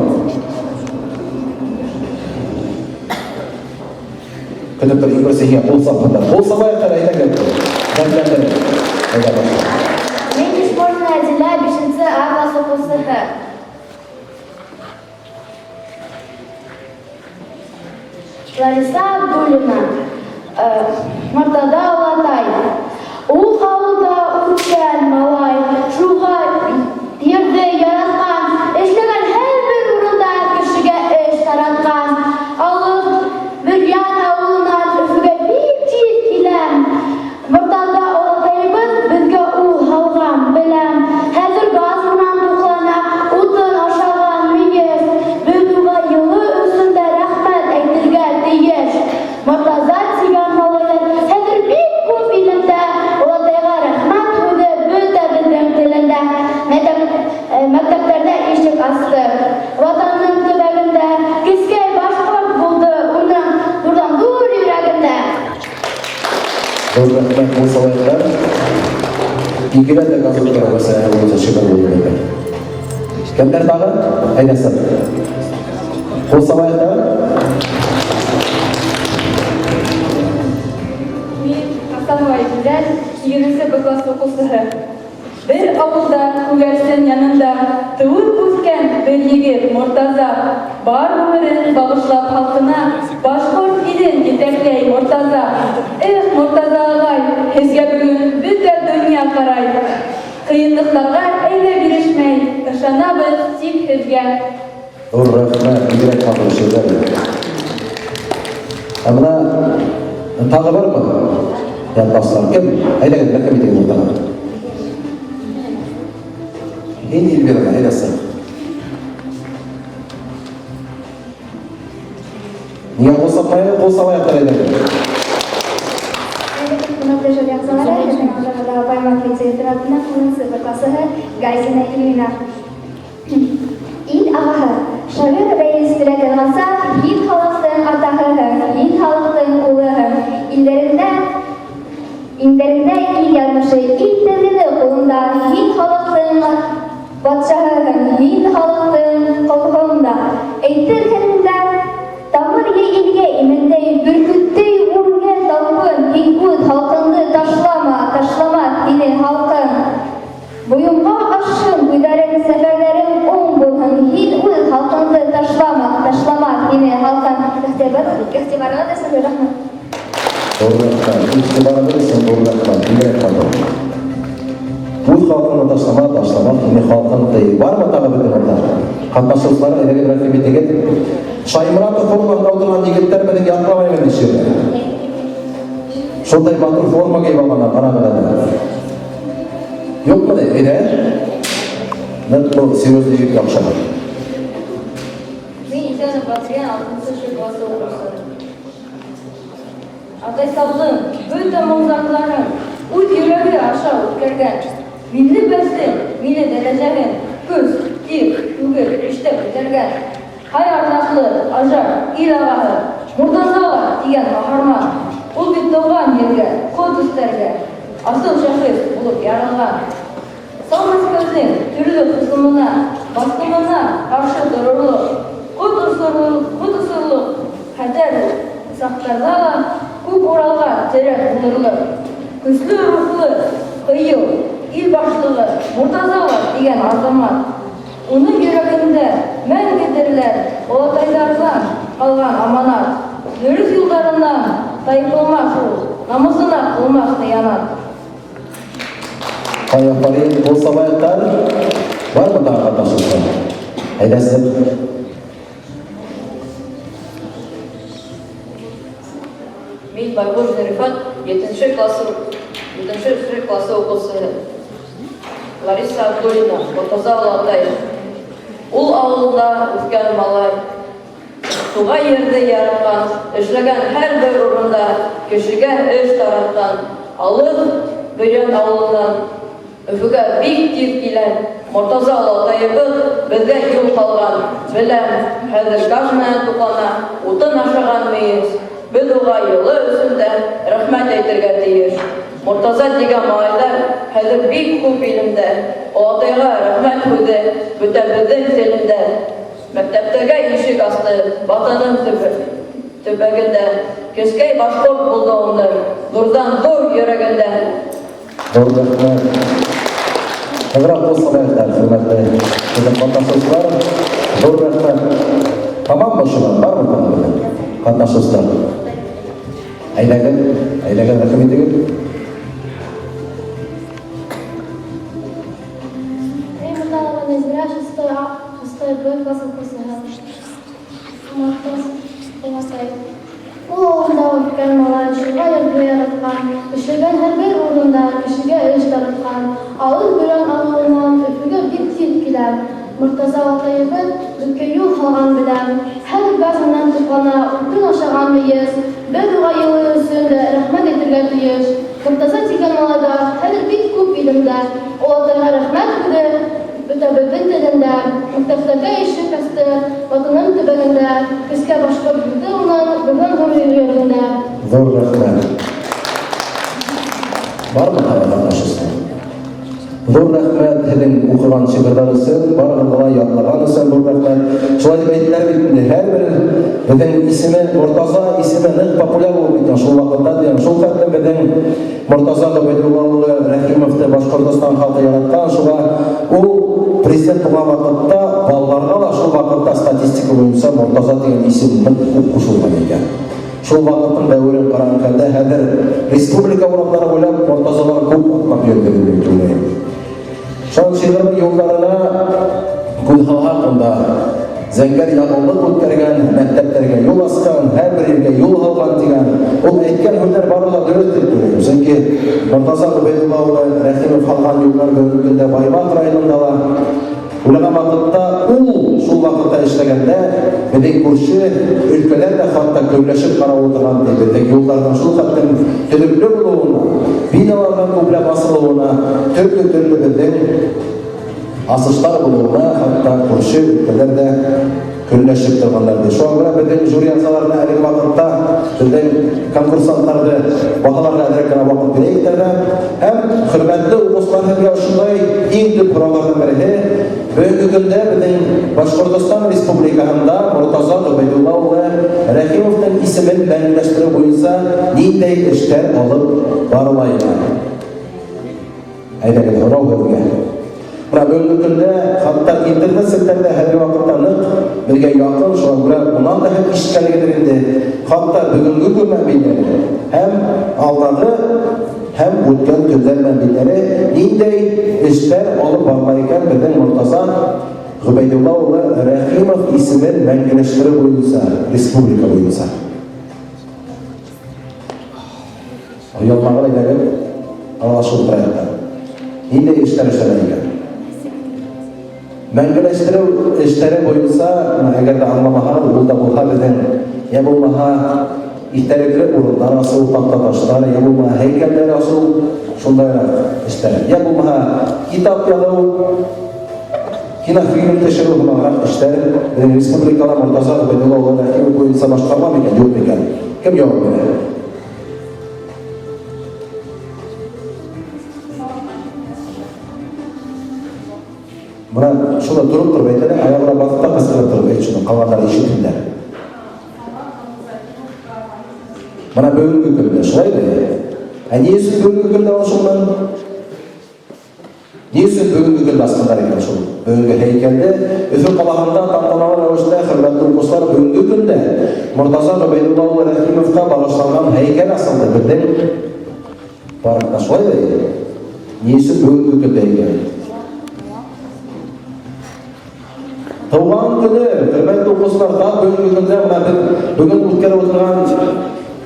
Speaker 1: Көтеп тор, иң беренче һиңа кул сапсыннар. Кул сабайык әле, әйдәгез. Дәртләндереп. Әйдә башла.
Speaker 8: Мин Ишмурзина Әдилә, бишенче А класс укучысы. Лариса Абдуллина, Мортаза олатай. Ул авылда үскән малай, шуга йөрде яраткан, эшләгән һәрбер урында кешегә эш тараткан. Алып Бөрьян авылыннан Өфегә бик тиз киләм. Мортаза олатаебыз безгә ул һалган, беләм. Хәзер газ менән туклана, утын ашаган мөеш. Без уга елы өчен дә рәхмәт әйтергә тиеш. Мортаза дигән малайлар хәзер бик күп илендә, олатайга рәхмәт һүзе бөтәбезнең телендә. Мәктәп, мәктәпләрдә ишек асты. Ватанның төбәгендә кескәй башкорт булды уның зурдан-зур йөрәгендә.
Speaker 1: Зур рәхмәт бу сабаклар. Икеләтә газ үткәрү мәсьәләсе буенча чыгыр булды димәк. Кемнәр тагы? Әйдә сыр. Кул сабаек тагы.
Speaker 7: Мин Хасанова Гүзәл, 8 Б класс укучысы. Бер авылда, күгәрчен янында туып үскән бер егет Мортаза. Бар гомерен багышлап халкына, башкорт илен җитәкләй Мортаза. Эх, Мортаза агай, һезгә бүген бөтә дөнья карай. Кыенлыкларга әйдә бирешмәй, ышанабыз тик һезгә.
Speaker 1: Зур рәхмәт, бигрәк матур шигырь. Ә менә тагы бармы? Якташлар, кем? Әйдәгез, рәхим итегез уртага. Һин, Эльвира, әйдә син. Нигә кул сапмай, кул салаяк әйдәгез.
Speaker 8: Хөрмәтле жюри әгъзалары, безнең алдарда Баймак лицей интернатының унынчы Б классыһы Гайзина Ильвина. Ил ағаһы, шағир Рәис теләк язғанса, һин халыҡтың атаһыһың, һин халыҡтың улыһың. Илдәреңдә, иңдәреңдә ил яҙмышы, ил теҙгене ҡулыңда, һин халыҡтың батшаһыһың, һин халыҡтың ҡолһоң да. Әйтерһең дә, тамыр йәй илгә имәндәй, бөркөттәй үргә талпын, һин үҙ халҡыңды ташлама, ташламаҫ һине халҡың. Буйыңға ашһын буйҙарың, сәфәрҙәрең уң булһын, һин үҙ халҡыңды ташлама, ташламаҫ һине халҡың. Игътибарығыҙ өсөн ҙур рәхмәт.
Speaker 1: Ҙур рәхмәт. Игътибарығыҙ өсөн ҙур рәхмәт. Бигерәк матур. Үҙ халҡыңды ташлама, ташламаҫ һине халҡың ти. Бармы тағы беҙҙең урта? Ҡатнашыусылар, әйҙәгеҙ рәхим итегеҙ. Шайморатов формаһында ултырған егеттәр беҙҙең ятламаймы ничек? Шундай матур форма кейеп алғандар, ҡарағыҙ әле. Юҡмы ни? Әйҙә. Ныҡ был серьезный егеткә оҡшаған.
Speaker 7: Мин Исәнов Адриан, алтынсы Ш классы укучысы. Атай салдың, бөтә моң-зарларын үҙ йөрәге аша үткәргән. Милли бәсен, милли дәрәҗәһен көс, тир түгеп, эштә күтәргән. Һай ардаклы, ажар, ил агаһы, Мортазалар дигән каһарман. Ул бит туган җиргә, кот өстәргә, асыл шәхес булып яралган. Сау Мәскәүнең төрле кысымына, басымына каршы торырлык, кот осырлык, кот осырлык хәтәр сафтарда ла күк Уралга терәк булырлык, көчле рухлы, кыю ил башлыгы Мортазалар дигән азамат. Уның йөрәгендә мәңге терләр олатайлардан калган аманат. Дөрес юлдарыннан тайпылмас ул, намусына кылмас хыянат.
Speaker 1: Һай, афарин, ҡул сабайыҡтар. Бармы тағы ҡатнашыусылар? Әйҙә сыҡ.
Speaker 9: Мин Байғужин Рифат, етенсе классы, етенсе классы уҡыусыһы. Лариса Абдуллина, Мортаза олатай. Ул ауылында үҫкән малай. Туған ерҙе яратҡан, эшләгән һәр бер урында кешегә эш таратҡан. Алыҫ Бөрйән ауылынан Өфөгә бик тиҙ килә. Мортаза олатайыбыҙ беҙгә юл һалған. Беләм, хәҙер газ менән туҡлана, утын ашаған мейес. Беҙ уға йылы өсөн дә рәхмәт әйтергә тейеш. Мортаза тигән малайҙар хәҙер бик күп илемдә. Олатайға рәхмәт һүҙе бөтәбеҙҙең телендә. Мәктәптәргә ишек асты Ватаным төбәгендә. Кескәй башҡорт булды уның ҙурҙан-ҙур йөрәгендә.
Speaker 1: Ҙур рәхмәт. Нығыраҡ ҡул сабайыҡтар, хөрмәтле беҙҙең ҡатнашыусылар. Ҙур рәхмәт. Тамаммы шунан? Бармы тағы беҙҙең ҡатнашыусылар? Әйҙәгеҙ, әйҙәгеҙ, рәхим итегеҙ.
Speaker 10: Мин Муталова Нәзирә, шестой А, шестой Б класс уҡыусыһы. Мортаз олатай. Ул ауылында үҫкән малай, шуға ерҙе яратҡан, эшләгән һәрбер урынында кешегә эш таратҡан. Алыҫ Бөрйән ауылынан Өфөгә бик тиҙ килә. Мортаза олатайыбыҙ беҙгә юл һалған беләм. Хәҙер газ менән туҡлана, утын ашаған мейес. Беҙ уға йылы өсөн дә рәхмәт әйтергә тейеш. Мортаза тигән малайҙар хәҙер бик күп илемдә. Олатайға рәхмәт һүҙе бөтәбеҙҙең телендә. Мәктәптәргә ишек асты Ватаным төбәгендә. Көскә башҡорт булды уның ҙурҙан-ҙур йөрәгендә.
Speaker 1: Ҙур рәхмәт. Бармы тағы ҡатнашыусылар? Ҙур рәхмәт һеҙҙең уҡыған шиғырҙар өсөн, барығыҙға ла ятлаған өсөн ҙур рәхмәт. Шулай дип әйттеләр бит инде, һәрбер беҙҙең исеме Мортаза исеме ныҡ популяр булып киткән шул ваҡытта дигән. Шул хәтлем беҙҙең Мортаза Ғөбәйҙулла улы Рәхимовты Башҡортостан халҡы яратҡан, шуға ул президент булған ваҡытта балаларға ла шул ваҡытта статистика буйынса Мортаза тигән исем ныҡ күп ҡушылған икән. Шул ваҡыттың дәүерен ҡараған хәлдә хәҙер республика урамдары буйлап Мортазалар күп атлап йөрөйҙөр дип уйлайым. Шул шиғырҙың юлдарына күҙ һалһаҡ, унда зәңгәр ягулыҡ үткәргән, мәктәптәргә юл асҡан, һәрбер ергә юл һалған тигән. Ул әйткән һүҙҙәр бары ла дөрөҫ дип уйлайым. Сөнки Мортаза Ғөбәйҙулла улы Рәхимов һалған юлдар бөгөнгө көндә Баймаҡ районында ла уйлаған ваҡытта ул шул ваҡытта эшләгәндә беҙҙең күрше өлкәләр ҙә хатта көнләшеп ҡарап ултырған ти, беҙҙең юлдарҙың шул хәтлем төҙөклө булыуына, биналарҙың күпләп асылыуына, төрлө-төрлө беҙҙең асыштар булыуына хатта күрше өлкәләр ҙә көнләшеп торғандар ти. Шуға күрә беҙҙең жюри ағзаларына әлеге ваҡытта беҙҙең конкурсанттарҙы баһаларға әҙерәк кенә ваҡыт бирәйек тә. Һәм хөрмәтле уҡыусылар, һеҙгә ошондай иң төп һорауларҙың береһе: бөгөнгө көндә беҙҙең Башҡортостан Республикаһында Мортаза Ғөбәйҙулла улы Рәхимовтың исемен мәңгеләштереү буйынса ниндәй эштәр алып барыла икән? Әйҙәгеҙ, һорау һеҙгә. Бына бөгөнгө көндә хатта интернет селтәрҙә хәҙерге ваҡытта ныҡ беҙгә яҡын, шуға күрә унан да һеҙ ишеткәнегеҙҙер инде. Хатта бөгөнгө көн мәнбәйләре һәм алдағы һәм үткән көндәр мәнбәйләре ниндәй эштәр алып барыла икән беҙҙең Мортаза Ғөбәйҙулла улы Рәхимов исемен мәңгеләштереү буйынса, республика буйынса. Оялмағыҙ, әйҙәгеҙ, аралашып ултырайыҡ та. Ниндәй эштәр эшләнә икән? Мәңгеләштереү эштәре буйынса, әгәр ҙә аңламаһағыҙ, ул да булһа беҙҙең, йә булмаһа иҫтәлекле урындар асыу, таҡтаташтар, йә булмаһа һәйкәлдәр асыу, шундайыраҡ эштәр. Йә булмаһа китап яҙыу, кинофильм төшөрөү һымағыраҡ эштәр беҙҙең республикала Мортаза Ғөбәйҙулла улы Рәхимов буйынса башҡарыла микән, юҡ микән? Кем яуап бирә? Бына шуны тороп тороп әйтә лә, аяғына баҫып та ҡысҡырып тороп әйт шуны, ҡалғандар ишетһендәр. Бына бөгөнгө көндә шулай бит? Ә ни өсөн бөгөнгө көндә ул шуннан? Ни өсөн бөгөнгө көндә асҡандар икән шул бөгөнгө һәйкәлде? Өфө ҡалаһында тантаналы рәүештә, хөрмәтле уҡыусылар, бөгөнгө көндә Мортаза Ғөбәйҙулла улы Рәхимовҡа бағышланған һәйкәл асылды беҙҙең паркта, шулай бит? Ни өсөн бөгөнгө көндә икән? Тыуған көне, хөрмәтле укучылар, тап бүгенге көндә менә без бүген үткәреп утырган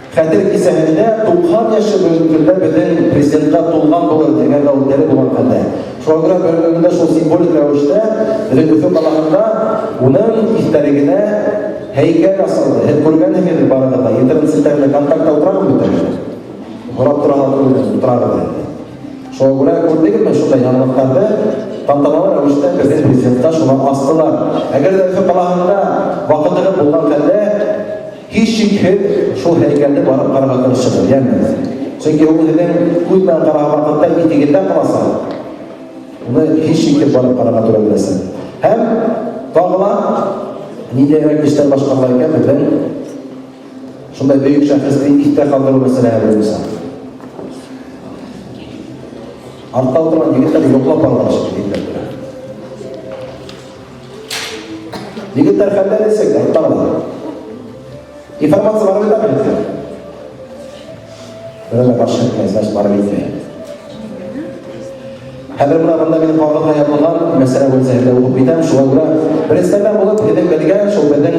Speaker 1: хәтер кисәһендә 90 яше бүгенге көндә безнең президентка тулган булыр, әгәр дә ул тере булган хәлдә. Шуңа күрә бүгенге көндә шул символик рәвештә безнең Өфе каласында уның истәлегенә һәйкәл асылды. Һеҙ күргәнһегеҙ барығыҙ да, интернет селтәрендә контактта утырабыҙ бит әле. Һорап тора түгел, утырабыҙ инде. Шуңа күрә күрдегезме шундай яңалыҡтарҙы тантаналы рәүештә безнең президентка шуны астылар. Әгәр дә Өфе калаһында вакытыгыз булган хәлдә, һичшикһез шул һәйкәлне барып карарга тырышыгыз, яме. Чөнки ул һеҙҙең күҙ менән ҡараған ваҡытта итегеҙҙә ҡаласаҡ. Уны һичшикһез барып карарга тура киләсәк. Һәм тагы ла ниндәйрәк эшләр башкарыла икән безнең шундай бөек шәхесне иҫтә калдырыу мәсьәләһе буенча. Артта утырган егетләр йоклап баралар шикелле егетләр. Егетләр хәлләр дисәк, артта кала. Информация барып җитәме егетләр? Берәү дә каршы итмәй, значит, барып җитми. Хәзер менә монда минем кагызга язылган мәсьәлә буенча һездә укып китәм. Шуңа күрә беренчеләрдән булып һезнең белгән, шул безнең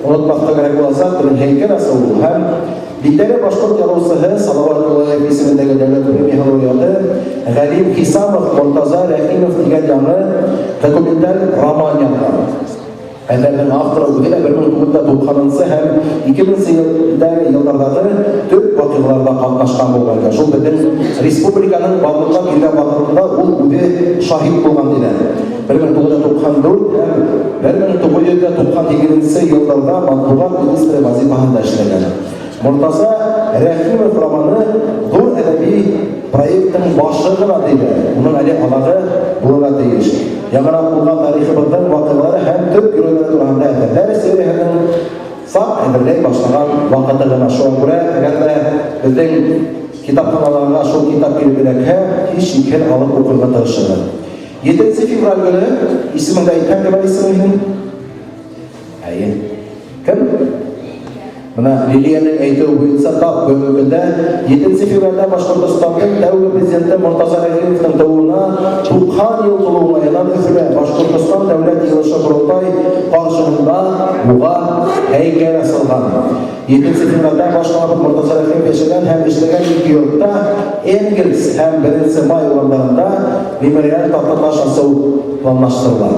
Speaker 1: онытмаска кирәк булачак, безнең һәйкәл асылу һәм билгеле башкорт язучысы Салават Юлаев исемендәге дәүләт премияһе лауреаты Галим Хисамов Мортаза Рәхимов дигән яңы документаль роман язган. Әсәрнең авторы үзе дә 1990 нчы һәм 2000 нче еллардагы төп вакыйгаларда катнашкан булган икән. Шул безнең республиканың барлыкка килгән вакытында ул үзе шаһит булган диләр. 1994 һәм 1998 нче елларда матбугат министры вазыйфаһында эшләгән. Мортаза Рәхимов романы зур әдәби проектның башы гына диләр. Уның әле азагы булырга тиеш. Яңарак булган тарихыбызның вакыйгалары һәм төп геройлары турында әсәрләр серияһенең сак әзерләй башлаган вакыты гына. Шуңа күрә, әгәр дә безнең китапханаларга шул китап килеп эләкһә, һичшикһез алып укырга тырышыгыз. 7 февраль көне, исемең дә әйткән кебек исемең синең? Әйе. Кем? Менә Лилиянең әйтүе буенча тап бүгенге көндә 7 февральдә Башкортостанның тәүге президенты Мортаза Рәхимовның тууына 90 ел тулу уңаеннан Өфедә Башкортостан дәүләт җыелышы корылтай каршында уга һәйкәл асылган. 7 февральдә башкалабыз Мортаза Рәхимов яшәгән һәм эшләгән ике йортта Энгельс һәм 1 май урамнарында мемориаль тактаташ асу планлаштырыла.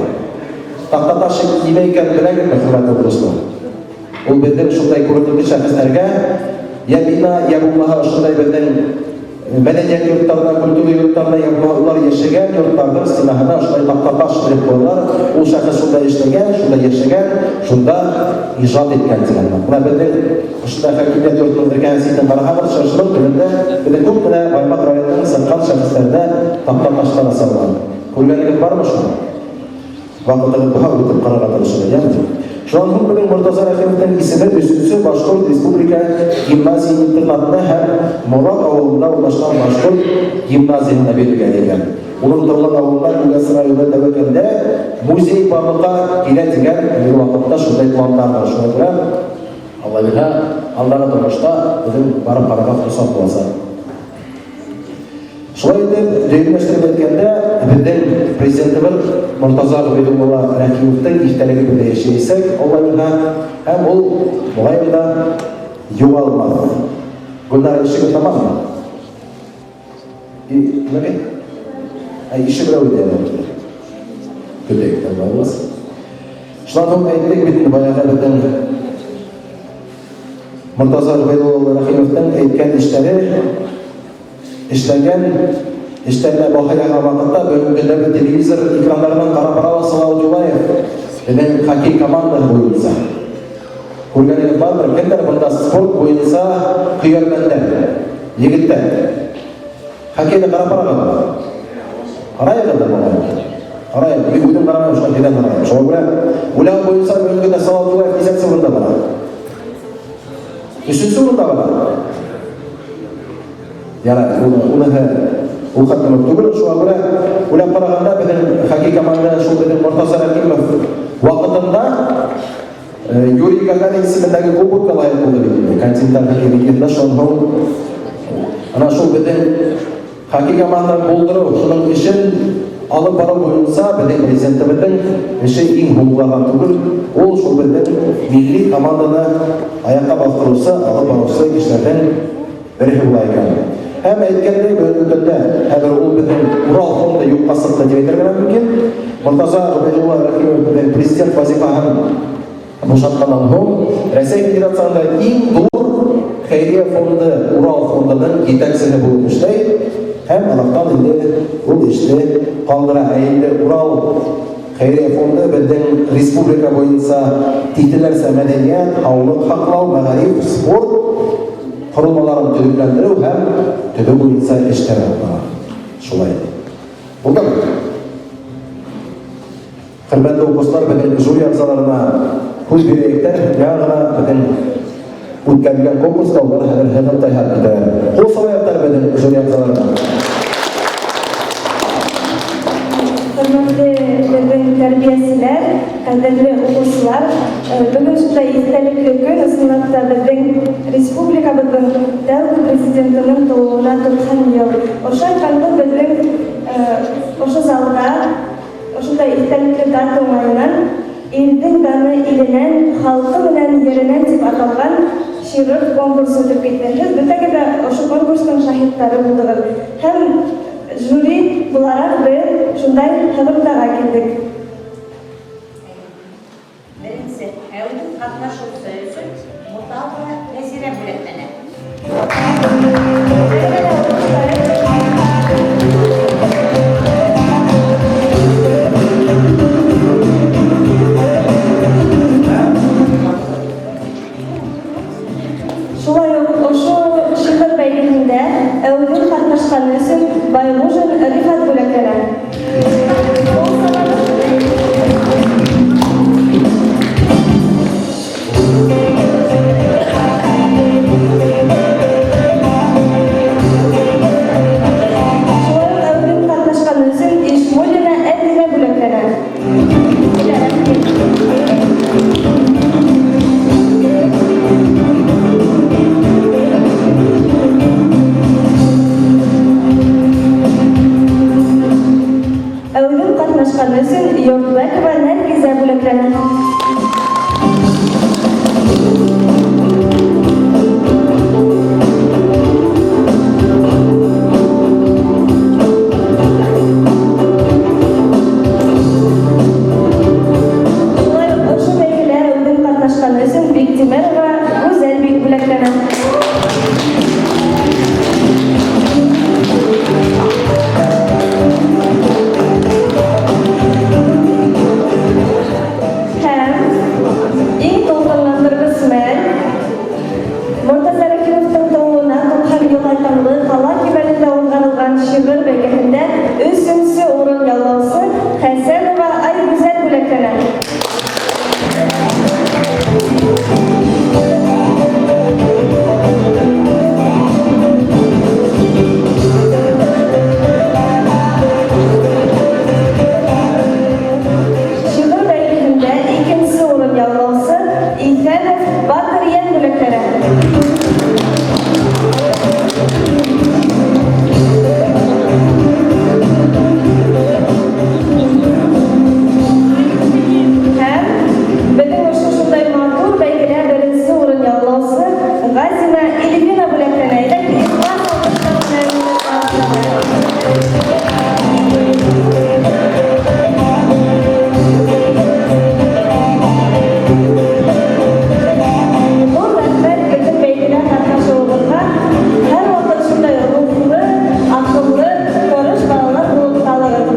Speaker 1: Тактаташ нимә икәнен беләгезме, хөрмәтле укучылар? Ул безнең шундай күренекле шәхесләргә, я бина, я булмаһа ошындай безнең мәдәният йортларына, культура йортларына, я булмаһа улар яшәгән йортларның стенаһына шундай тактаташ элеп куялар. Ул шәхес шунда эшләгән, шунда яшәгән, шунда иҗат иткән дигән. Менә безнең ошындай хакимият йортының эргәһен ситен караһагыз, чыршының төбендә безнең күп кенә Баймак районының сыккан шәхесләрдә тактаташлар асалган. Күргәнегез бармы шуны? Вакытыгыз булһа, үтеп карарга тырышыгыз, яме? Шуннан һуң безнең Мортаза Рәхимовның исеме өченче башкорт республика гимназия-интернатына һәм Морат авылында урнашкан башкорт гимназияһенә бирелгән икән. Уның тыуган авылында Күгәс районы Тәвәкәлдә музей барлыкка килә дигән әлеге вакытта шундай планнар бар. Шуңа күрә, Алла бирһә, алдагы тормышта безнең барып карарга форсат булачак. Шулай итеп, дөйемләштереп әйткәндә, безнең президентыбыз Мортаза Гобәйдулла Рәхимовның истәлеге бездә яшәячәк, Алла бирһә, һәм ул мөгаен да югалмас. Гөлнара, ишеге тамаммы? И, нимәгә? Ә ише берәү иде әле. Көтәйек, Алла булас. Шуннан соң әйттек бит инде баягы безнең Мортаза Гобәйдулла Рәхимовның әйткән эшләре эшләгән эшләренә баһа яңа вакытта бүгенге көндә без телевизор экраннарыннан карап барабыз Салават Юлаев безнең хоккей командасы буенча. Күргәнегез бардыр, кемдер монда спорт буенча көярмәннәр, егетләр. Хоккейны карап барабызмы? Карайыгыз да малай. Карайык. Мин үзем карамыйм, шуңа җирдән карыйм. Шуңа күрә уйлау буенча бүгенге көндә Салават Юлаев ничәнче урында бара? Өченче урында бара. Ярар, уныһы ул хәтле үк түгел. Шуңа күрә уйлап караганда безнең хоккей команда шул безнең Мортаза Рәхимов вакытында Юрий Гагарин исемендәге кубокка лаек булды бит инде. Континенталь хоккей лигасында шуннан соң ана шул безнең Хоккей командаһын булдырыу, шуның эшен алып барыу буйынса беҙҙең президентыбыҙҙың эше иң һуңғыларҙан түгел. Ул шул беҙҙең милли команданы аяҡҡа баҫтырыусы, алып барыусы кешеләрҙең береһе була икән. Һәм әйткәндәй, бөгөнгө көндә хәҙер ул беҙҙең Урал фонды юҡҡа сыҡты тип әйтергә лә мөмкин. Мортаза Ғөбәйҙулла Рәхимов беҙҙең президент вазифаһын бушатҡаннан һуң Рәсәй Федерацияһында иң ҙур хәйриә фонды Урал фондының етәксеһе булып эшләй һәм аҙаҡтан инде ул эште ҡалдыра. Ә инде Урал хәйриә фонды беҙҙең республика буйынса тиҫтәләрсә мәҙәниәт, һаулыҡ һаҡлау, мәғариф, спорт ҡоролмаларын төҙөкләндереү һәм төҙөү буйынса эштәр алып бара. Шулай булдымы? Хөрмәтле укучылар, беҙҙең жюри ағзаларына һүҙ бирәйек тә, яңы ғына беҙҙең үткәрелгән конкурста улар хәҙер һығымта яһап китәләр. Ҡул сабайыҡтар беҙҙең жюри ағзаларына.
Speaker 7: Хөрмәтле беҙҙең тәрбиәселәр, ҡәҙерле уҡыусылар, бөгөн шундай иҫтәлекле көн, ысынлап та беҙҙең республикабыҙҙың тәүге президентының тыуыуына 90 йыл. Ошо айҡанлы беҙҙең ошо залда ошондай иҫтәлекле дата уңайынан Илдең даны иленән, халҡы менән еренән тип аталған шиғыр конкурсы үтеп китте. Һеҙ бөтәгеҙ ҙә ошо конкурстың шаһиттары булдығыҙ. Һәм жюри булараҡ беҙ шундай һығымтаға килдек.
Speaker 11: Беренсе әүҙем ҡатнашыусы өсөн Муталова Нәзирә бүләкләнә.
Speaker 7: Шулай уҡ ошо шиғыр бәйгеһендә әүҙем ҡатнашҡаны өсөн Байғужин Рифат бүләкләнә. Шулай уҡ әүҙем ҡатнашҡаны өсөн Ишмуллина Әдилә бүләкләнә. Әүҙем ҡатнашҡаны өсөн Йортбәкова Нәргизә бүләкләнә. Шулай уҡ ошо бәйгелә әүҙем ҡатнашҡаны өсөн Биктимерова Гүзәл бүләкләнә. Һәм иң тулҡынландырғыс мәл Мортаза Рәхимовтың тыуыуына 90 йыл айҡанлы ҡала кимәлендә уҙғарылған шиғыр бәйгеһендә өсөнсө урын яулаусы Хәсәнова Айгүзәл бүләкләнә. Шиғыр бәйгеһендә икенсе урын яулаусы Иҫәнов Батырйән бүләкләнә. Һәм беҙҙең ошо шундай матур бәйгелә беренсе урын яулаусы Ғазина Ильвина бүләкләнә. Әйҙә, ихлас алҡыштар менән ҡаршылайыҡ. Ҙур рәхмәт беҙҙең бәйгелә ҡатнашыуығыҙға. Һәр ваҡыт шундай рухлы, аҡыллы, тырыш балалар булып ҡалығыҙ.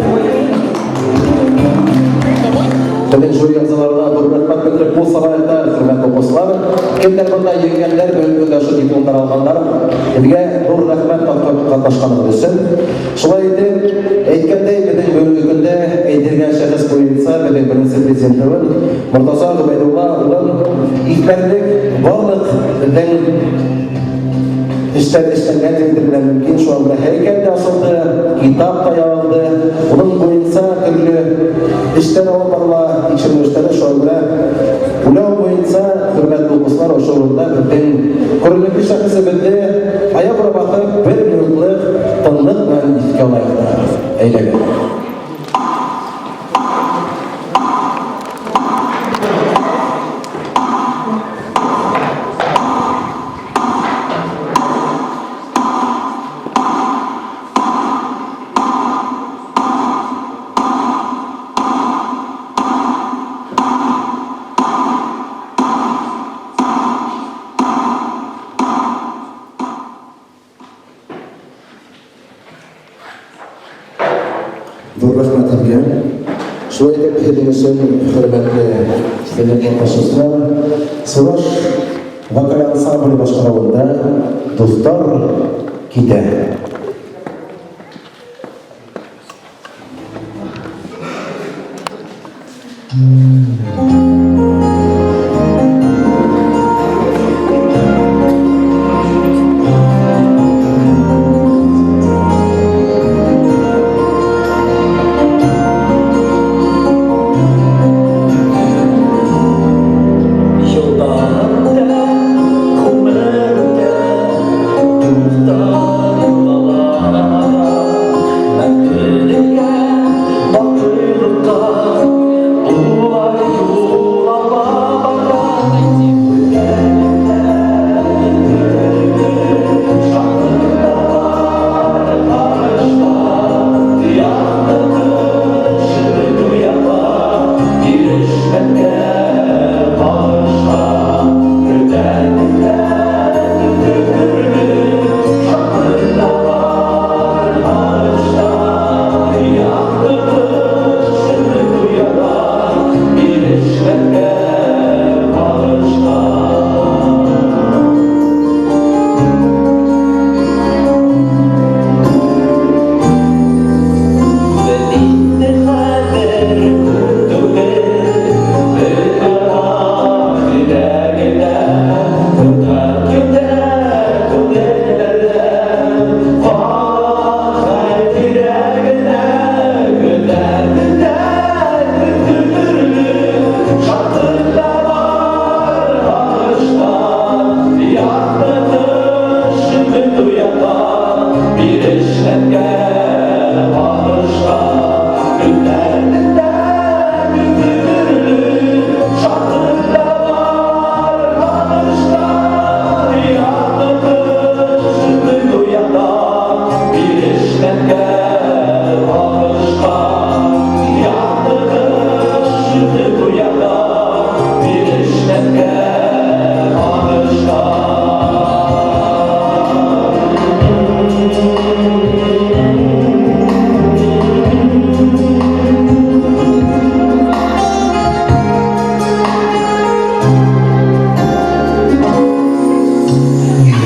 Speaker 1: Беҙҙең жюри ағзаларына ҙур рәхмәт белдереп ҡул сабайыҡтар, хөрмәтле уҡыусылар. Кемдәр бында еңгәндәр, бөгөнгө көндә ошо дипломдар алғандар, һеҙгә ҙур рәхмәт ҡатнашҡанығыҙ өсөн. Шулай итеп, әйткәндәй, беҙҙең бөгөнгө көндә әйтелгән шәхес буйынса беҙҙең беренсе президентыбыҙ Мортаза Ғөбәйҙулла улын иҫләрлек барлыҡ беҙҙең эштәр эшләнгән тип әйтергә мөмкин. Шуға күрә һәйкәл дә асылды, китап та яҙылды. Уның буйынса төрлө эштәр алып барыла, тикшереү эштәре. Шуға күрә уйлау буйынса, хөрмәтле уҡыусылар, ошо урында беҙҙең күренекле шәхесебеҙҙе аяғүрә баҫып, бер минутлыҡ тынлыҡ менән һеҙҙең өсөн, хөрмәтле беҙҙең катнашыусылар, Сураш вокаль ансамбле башҡарыуында Дуҫтар китә.
Speaker 12: Елдар үтә, күңел үтә, дуҫтар юғала. Мәңгелеккә, баҡыйлыҡҡа улар юл ала бара. Шатлыҡ та бар, һағыш та, якты көн уята, бирешмәҫкә ҡағышҡа. Көтә төрлө, шатлыҡ та бар, һағыш та, якты көн уята, бирешмәҫкә ҡағышҡа. Беҙ инде хәҙер күп түгел, беҙ барабыҙ генә. Дуҫтар китә күңелдәрҙән, ҡала хәтирә генә. Көтә төрлө, шатлыҡ та бар, һағыш та, якты төш уята, бирешмәҫкә ҡағышҡа. Көтә төрлө, шатлыҡ та бар, һағыш та, якты төш уята, бирешмәҫкә ҡағышҡа. Якты төш уята, бирешмәҫкә ҡағышҡа.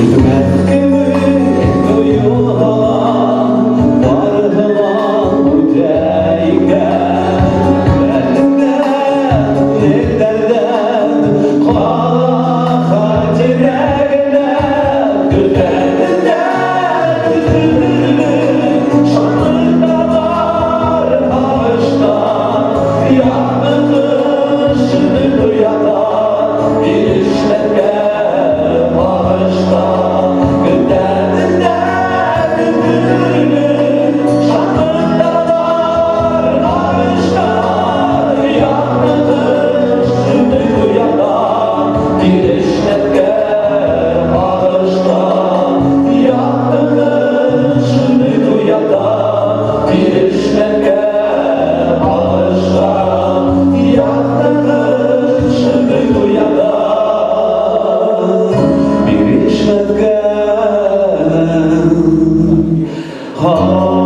Speaker 12: Көтмәҫ кеүек тойолһа ла, барыһы ла үтә икән. Күңелдәрҙән ҡала хәтирә генә. Көтә төрлө, шатлыҡ та бар, һағыш та, якты төш уята, бирешмәҫкә ҡағышҡа. Көтә төрлө, шатлыҡ та бар, һағыш та, якты төш уята, бирешмәҫкә ҡағышҡа. Якты төш уята, бирешмәҫкә ҡағышҡа. Якты төш уята, бирешмәҫкә ҡағышҡа.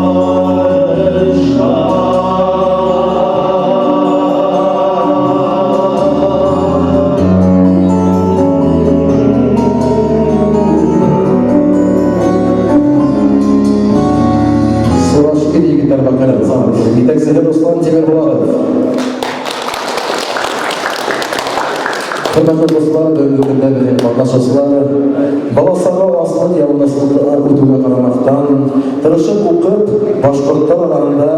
Speaker 1: Сураш ир-егетләр вокаль ансамбле етәксеһе Руслан Тимербулатов. Хөрмәтле дуҫлар, бөгөнгө көндә беҙҙең ҡатнашыусылар Баласаға аслыҡ ялангаслыҡ үтеүгә ҡарамаҫтан, тырышып уҡып, башҡорттар араһында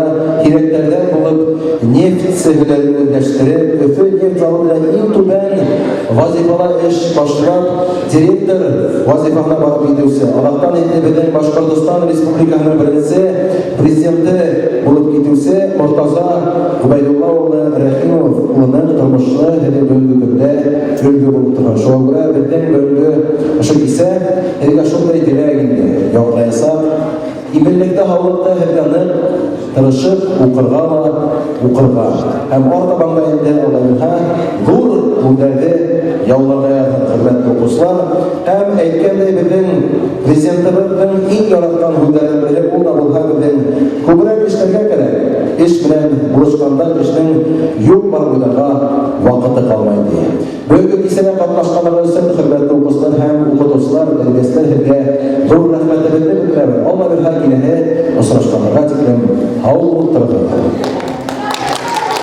Speaker 1: һирәктәрҙән булып нефтсе һөнәрен үҙләштереп, Өфө нефть заводында иң түбән вазифала эш башлап, директор вазифаһына барып етеүсе, аҙаҡтан инде беҙҙең Башҡортостан Республикаһының беренсе президенты булып китеүсе Мортаза Ғөбәйҙулла улы Рәхимов улының тормошо һеҙҙең бөгөнгө көндә өлгө булып тора. Шуға күрә беҙҙең бөгөнгө ошо кисә һеҙгә шундай теләк инде яңғыраясаҡ. Именлектә, һаулыҡта һеҙгә ныҡ тырышып уҡырға ла уҡырға. Һәм артабан да инде Алла бирһә, ҙур үҙҙәрҙе яуларға яҙһын, хөрмәтле уҡыусылар. Һәм әйткәндәй, беҙҙең президентыбыҙҙың иң яратҡан һүҙҙәренең береһе ул да булһа беҙҙең күберәк эшләргә кәрәк. Эш менән булышҡанда кешенең юл уйнарға ваҡыты ҡалмай, ти. Бөгөнгө кисәлә ҡатнашҡанығыҙ өсөн, хөрмәтле уҡыусылар һәм уҡытыусылар, тәрбиәселәр, һеҙгә ҙур рәхмәтебеҙҙе белдерәбеҙ. Алла бирһә, киләһе осрашҡанға тиклем һау булып тороғоҙ.